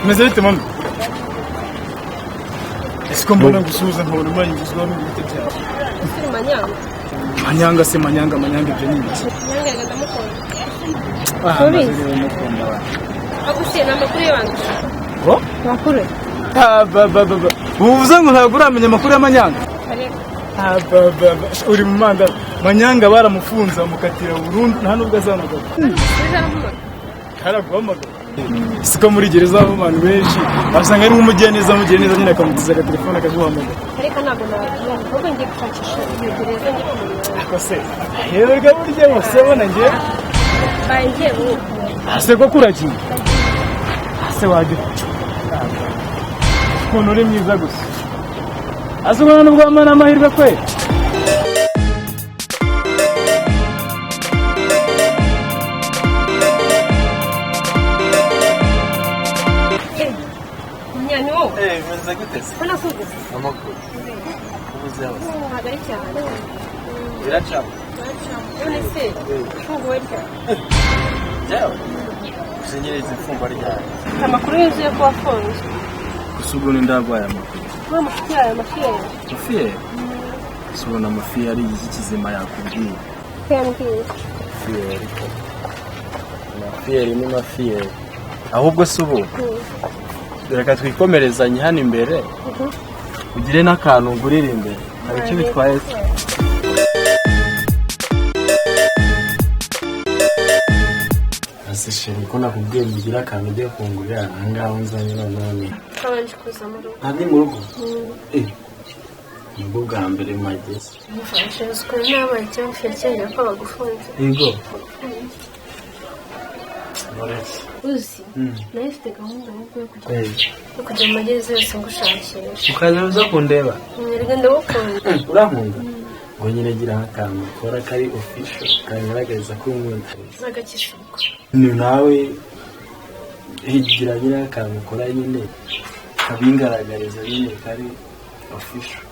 Meze bite mami? Ese ko mbona gusuhuza nkabona umanyuzwa n'ibite byawe? Ese Manyanga? Manyanga se, manyanga, manyanga, ibyo ni ibiki? Manyanga reka ndamukunda. Ah, Urabizi? maze rero mukunda wa. Agusiye ni amakuru y'abantu. Ngo? Amakuru? Ah, ba ba ba ba. Ubuvuze ngo ntabwo uramenya amakuru ya Manyanga? Areka. Ah, ba ba ba. Uri mu manda. Manyanga baramufunze bamukatira burundu, nta nubwo azanagaruka. Gereza arampamagara. Karaguhamagara. Siko muri gereza habamo abantu benshi, wasanga ari nk'umugiraneza, mugiraneza nyine akamutiza agatelefone akaguhamagara. Areka ntabwo nagiye. Ahubwo ngiye gushakisha iyo gereza njye kumureba. Ako se, aherwa burya bose abona njye. Baye ngiye bubu. Ase ko kuragiye. Ase wajya. Ukuntu uri mwiza gusa. Ase ubona nubwo wamara amahirwe kwe. Munyani wowe. Eh, meze gute se? Ko nakubise? Amakuru. Ubuze hose. Ntabwo ari cyane. Biracamo. None se ufunguwe ryari? Jewe. Gusa nyine izi mfungwa ryari. Amakuru yuzuye ko wafunzwe. Gusa ubwo ni ndarwaye amakuru. Wa mushuti yawe mafiyeri. Mafiyeri? Gusa ubona amafiyeri ari igiki kizima yakubwiye. Ko yambwiye. Mafiyeri. Mafiyeri ni mafiyeri. Ahubwo se ubu reka twikomerezanye hano imbere, ugire n'akantu ugurira imbere. Hari icyo bitwaye se? Ase sheri, ko nakubwiye ngo ugire akantu ugiye kungurira aha ngaha unzanye noneho ni Twabanje kuza mu rugo. Ntabwo mu rugo? Eh, nibwo bwa mbere mpageze. Mufashe uzi nabaye cyangwa cyangwa ko bagufunze. Yego. Mureke. Uzi, nayo ifite gahunda ahubwo yo kujya Eh, yo kujya mu magereza yose ngushakisha. Ukaza uza kundeba? Mwereka ndagukunda. Urankunda? Ngo nyine gira akantu ukora kari official kagaragaza ko unkunda. N'agakisuko. Ni nawe gira nyine akantu ukora nyine kabingaragariza nyine kari official.